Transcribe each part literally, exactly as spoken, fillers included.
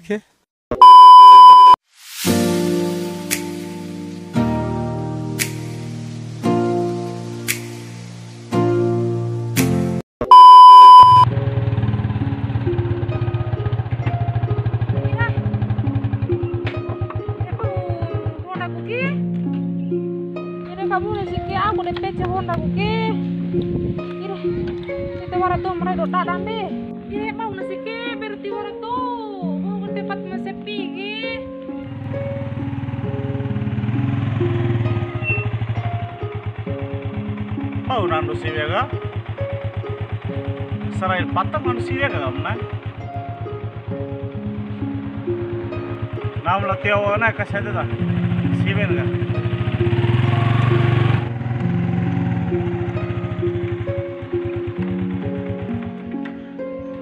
Oke. Ira. Ira, honda ku ke. Ira, kabune si ke, aku de pece honda ku ke. Ira. Ita wara tu mara do dadam be. Ira, mau na si ke, berarti wara tu. Mau ke tempat ma sepi ke. Pau nando siwe ka? Sarair patam nando siwe ka kamna? Nam la tio na kasete ta. Siwe ka.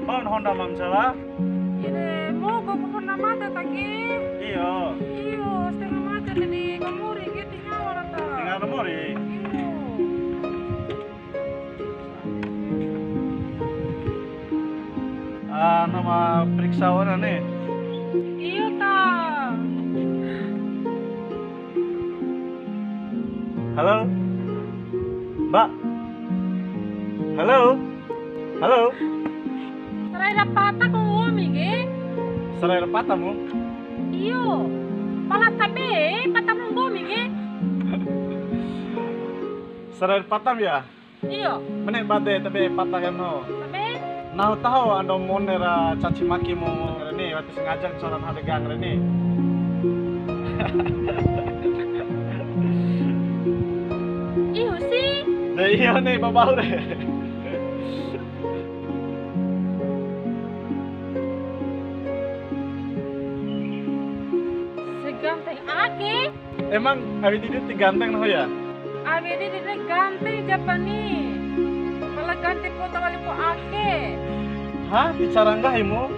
Pau honda mam sawa? Ire, mogok honda mada ta ke? Iyo. Iyo, setengah mati tadi kamuri ke tinggal orang ta. Tinggal kamuri? Iyo. Ah, nama periksa orang nih. Iyo ta. Halo? Mbak? Halo? Halo? Sarai ra pata ku nggomi ke? Sarai ra patamu? Iyo. Pala tabe patamu nggomi ke? Sarai ra patam ya? Iyo. Mene bade tabe pata kan ho. Tabe? Nahu taho ando mone ra caci maki mu ni, wati sengaja coran hade gang ni. Iyo sih. Deh, iyo ni, babau deh. Seganteng ake. Emang Awi Didi ti ganteng nahu ya? Awi Didi re ganteng japa ni. Pala ganteng po ta wali po ake. Hah, bicara nggahimu?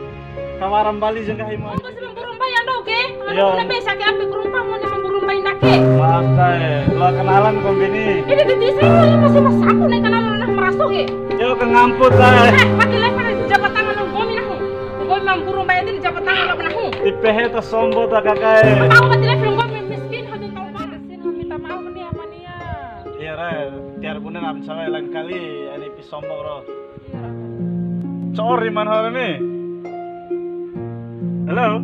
Kawara mbali ja nggahimu. Ongko si mamburu mbai ando ke? Ando. Iya. Kena besa ke api kurumpa mo ni mamburu mbai ndake. Mata e, lo kenalan kombi ni. Ini di desa ini masih mas aku naik kenal orang meraso ke. Yo ke ngamput lah. Eh, mati level jabat tangan nggomi nahu. Nggomi mamburu mbai ede jabat tangan apa nahu. Tipe he to sombo ta kakae. Tahu mati level nggomi miskin haju tahu banget. Sin minta maaf ni ama nia. Iya ra, tiar bune am salah lain kali ini pi sombo ro. Cori man hore ni. Halo?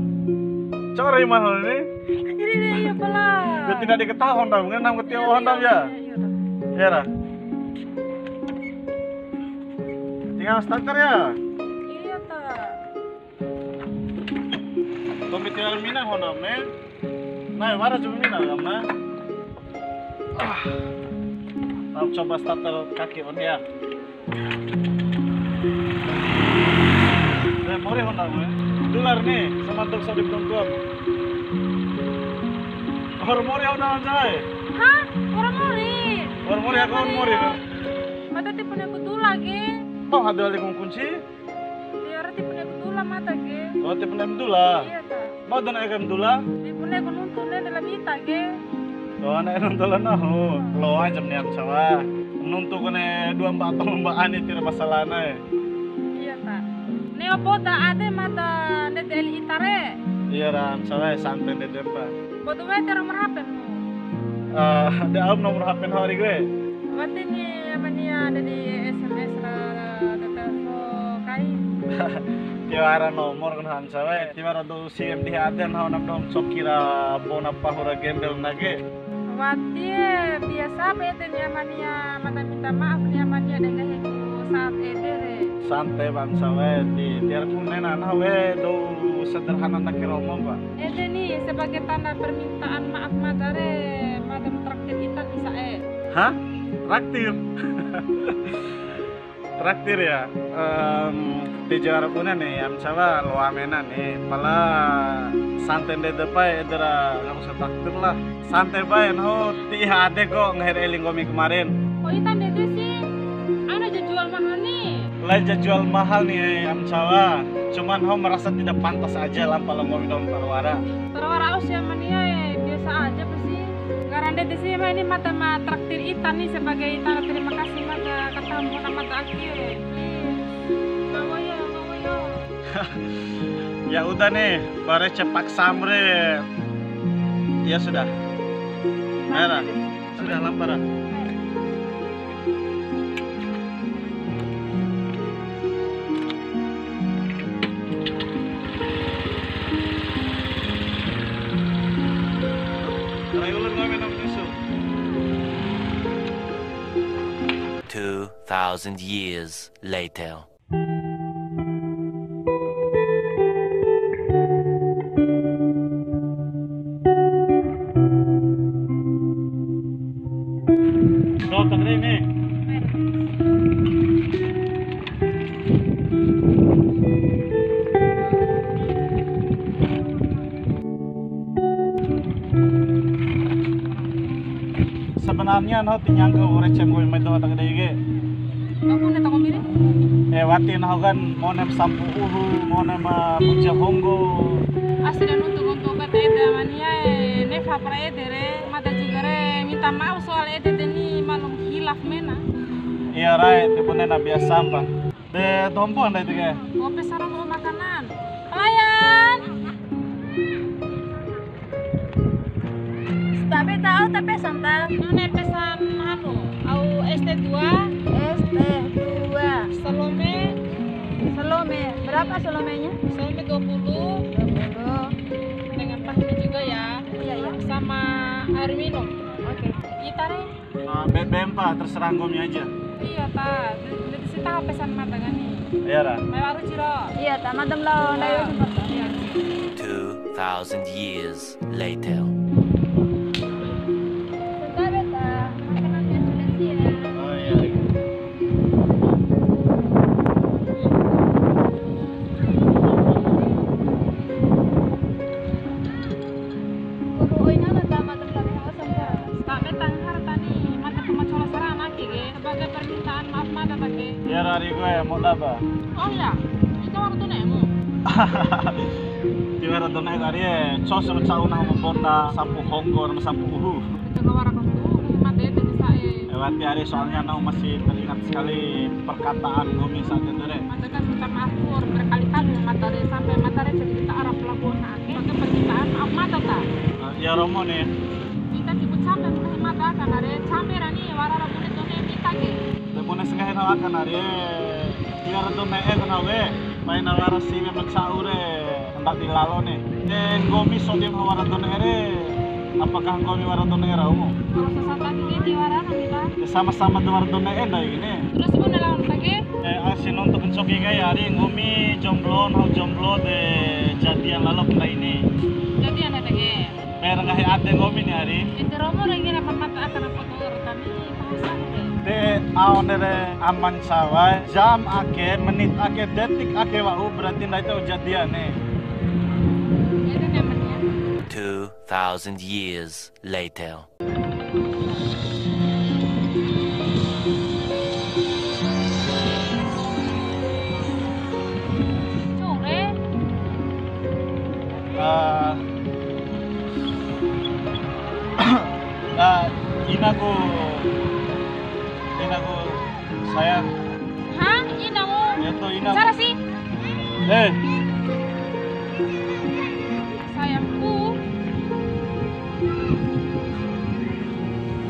Cori man hore ni? Ini dia, iya, pala. Ya, tidak diketahui, Honda. Mungkin nang ketiau Honda, ya? Iya, iya, iya. Iya, dah. Tinggal starter, ya? Iya, ta. Tombi tinggal mina, Honda, me. Nah, wara cuma mina, kan, nah. Ah. Nah, coba starter kaki on ya. Eh, mori Honda mu, eh. Dular ni, samantuk sodi tontuam. Hor mori Honda anjay. Hah? Hor mori? Hor mori, aku hor mori, no. Mata tipu neku dula ke. Mau ada lagi kunci? Iya, ora tipu neku dula mata ke. Oh, tipu neku dula. Iya, ta. Mau dona ekam dula? Di pune ku nuntu ne dalam ita ke. Oh, nek nuntu lana ho. Lo aja ni am sawa. Nuntu kone dua mbak atau mbak ani tira masalah na. Iya, ta. Ne opo ta ade mata ne deli ita re. Iya, ra am sawa santai de dempa. Bodo we tero merape mu. Ah, de am nomor H P na hari gue. Berarti ni apa ni ada di S M S ra, ra, ra telepon kai. Tiwara nomor kan am sawa. Tiwara do Si M D H D nahu nam dohom coki ra bona pahu ra gembel ndake. Wati e, biasa be ede ni ama nia, mada minta maaf ni ama nia de nggahi ku saat ede re. Santai bangsa we, ti tiar ku nena nahu we dou sederhana ndake romo, Pak. Ede ni sebagai tanda permintaan maaf mada re, mada traktir ita bisa e. Hah? Traktir? Traktir ya, em, ti jara bune ni, am sawa loa mena ni, pala santai ndede pai, edera nggak usah traktir lah. Santai pai, nahu ti iha ade ko, nggahi ra eli nggomi kemarin. Oh, ita ndede sih, ana ja jual mahal ni. Lai ja jual mahal ni, am sawa. Cuman ho merasa tidak pantas aja lah kalau nggomi dohom tiwara. Tiwara au si ama nia e, biasa aja pasti. Nggara ndede si ma ini mada ma traktir ita ni sebagai tanda terima kasih mada katamu na mada ake. Ih, ngawa ya, ngawa ya. Ya udah nih, bare cepak samre. Ya sudah. Merah. Sudah lampara. Two thousand years later. Sebenarnya nahu ti nyangka ore cenggo mai doho ta kadei ke. Kau pun datang kombiri? Eh, wati nahu kan mone ma sampu uhu, mone ma buja honggo. Asli dan untuk untuk kata eda mania, eh, nefa pra ede re, mada juga re, minta maaf soal ede deni malum hilaf mena. Iya, rai, itu pun na biasa mpa. De tompo anda itu ke? Mau pesan dulu makanan. Pelayan. Stabeta, au ta pesan ta? Nane pesan anu, au es teh dua. Es teh dua. Salome. Salome. Berapa salomenya? Salome dua puluh. Dua puluh. Dengan tahu juga ya. Iya, iya. Sama air minum. Oke. Gitar ya? Ah, be-, bempa, terserah nggomi aja. Iya ta, jadi si tahu pesan mata kan nih. Iya ra. Mai waru ciro. Iya ta, madam lao ndai. Iya. Iya. Two thousand years later. Sebentar ya ta, makanannya sudah siap. Oh iya. Kudu oi nana ta madam tadi. Sa'be tangar tani, mada kuma cola sarana ake ke, sebagai permintaan maaf mada ta ke. Iya, ari gue mau laba. Oh iya, itu waktu nemu. Tiwara dona ari e, cos ro cau nahu ma bona sampu honggo, ma sampu uhu. Itu ke wara waktu, mada itu bisa e. Lewati hari soalnya nahu masih teringat sekali perkataan nggomi saat itu re. Mada kan minta maaf berkali-kali, mada re sampai mada re cerita arah pelabuhan ake, pakai permintaan maaf mada ta. Iya romo ni. Mita tipu cambe mena mada aka na re, cambe ra ni wara ra bune done mita ke. De bune senggahi na aka na re, tiwara done e kena we, pai na wara siwe ma ca'u re, ndadi lalo ni. De nggomi sodi ma wara done e re, apakah nggomi wara done e raumu? Kalau sesat lagi ke tiwara na mita. De sama-sama de wara done e ndai gini. Terus bune lawan ta ke? Eh, asi nonton ncoki kai ari nggomi jomblo, nahu jomblo de jadian lalo ndai ni. Jadian ta ke? Mer nggahi ade nggomi ni ari. Ede romo re ngira mamata aka na foto ora tani bahasa re. De aon re aman sawa, jam ake, menit ake, detik ake wa'u berarti ndai tau jadian e. Ede nyaman ya. Two thousand years later. Cure. Ah. Ah, inaku, inaku sayang. Hah? Inamu? Ya toh, inaku. Salah sih. Eh. Sayangku.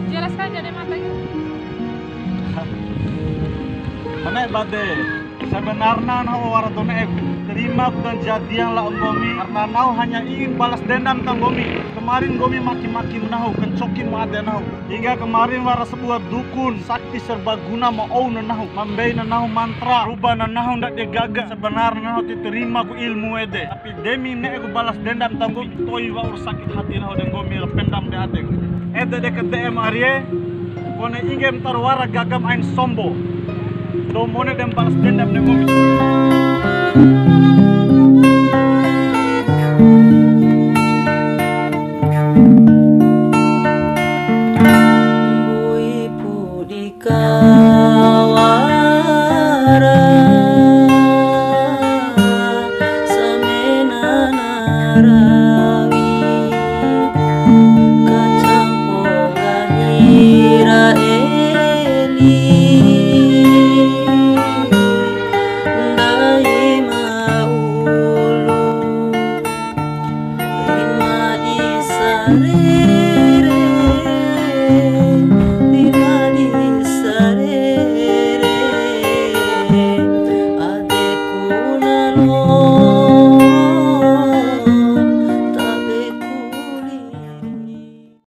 Jelaskan jadi mata gitu. Mana bade? Sebenarna nahu wara done e, terima ku dan jadian la nggomi, karena nahu hanya ingin balas dendam ta nggomi. Kemarin nggomi maki-maki nahu, kencoki mu ade nahu. Hingga kemarin wara sebuah dukun sakti serbaguna ma ou na nahu, ma mbei na nahu mantra, ruba na nahu ndadi gaga. Sebenarna nahu ti terima ku ilmu ede. Demi ne'e ku balas dendam ta nggomi, to'i wa'ur sakit hati nahu de nggomi ra pendam de adek. Ede de ke D M arie, kone inggem taru wara gagam ain sombo. Dou mone dem balas dendam de nggomi.